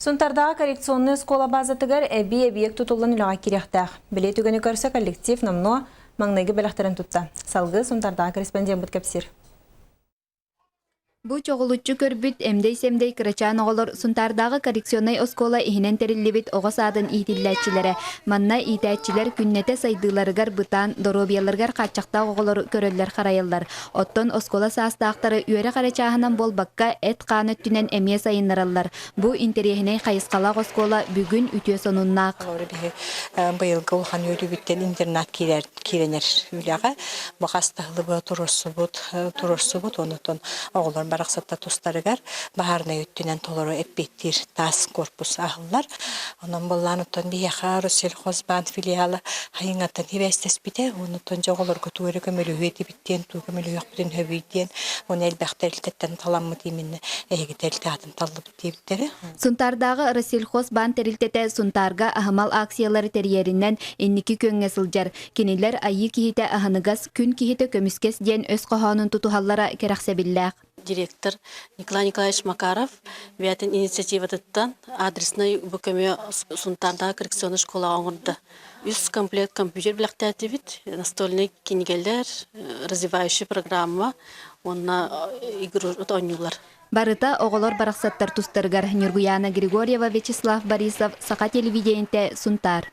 Сунтардааҕы коррекционнай оскуола базатыгар эбии эбийиэк тутуллан үлэҕэ киириэхтээх. Бэлиэ түгэни көрсө коллектив номнуо маҥнайгы бэлэхтэрин тутта. Салгыы Сунтардааҕы корреспондеммыт кэпсиир. Бу чоҕулуччу көрбүт эмдэй-сэмдэй кырачаан оҕолор Сунтаардааҕы коррекционнай оскуола иһинэн тэриллибит оҕо саадын иитиллээччилэрэ. Манна иитээччилэр күннэтэ сайдыыларыгар бытаан, доруобуйаларыгар хааччахтаах оҕолору көрөллөр-харайаллар. Оттон оскуола саастаахтары үөрэх эрэ чааһынан буолбакка, эт-хаан өттүнэн эмиэ сайыннараллар. Бу интэриэһинэй хайысхалаах оскуола бүгүн үтүө сонуннаах. Олору биһи быйылгы улахан үөрүүбүттэн интернат киирэнэр үлэҕэ бу хас да сылы туруорсубут туруорсубут онутун оҕолор барахсатта тустарыгар баһаарынай өттүнэн толору эппиэттиир таас корпус аһыллар. Онон былаан оттон биһиэхэ Россельхозбанк филиала хайыҥаттан хибээстэспитэ. Онутун дьэ оҕолорго тугу эрэ көмөлөһүө этибит диэн, тугу көмөлөһүөхпүтүн сөбүй диэн, уонна элбэх тэрилтэттэн таламмыт именно эһиги тэрилтэ аатын таллыбыт диэбиттэрэ. Сунтаардааҕы Россельхозбанк тэрилтэтэ Сунтаарга аһымал акциялары тэрийэринэн инники күөҥҥэ сылдьар. Кинилэр Айыы киһитэ аһыныгас, күн киһитэ көмүскэс диэн өс хоһоонун тутуһаллара кэрэхсэбиллээх. Директор Николай Николаевич Макаров бэйэтин инициативатыттан адреснай бу көмө Сунтаардааҕы коррекционнай школаҕа оҥордо. Үс комплект компьютер бэлэхтээтибит, настольнай кинигэлэр, развивающая программа уонна игру оонньуулар. Барыта оҕолор барахсаттар тустарыгар Ньургуйаана Григорьева, Вячеслав Борисов, Саха телевидениетэ, Сунтаар.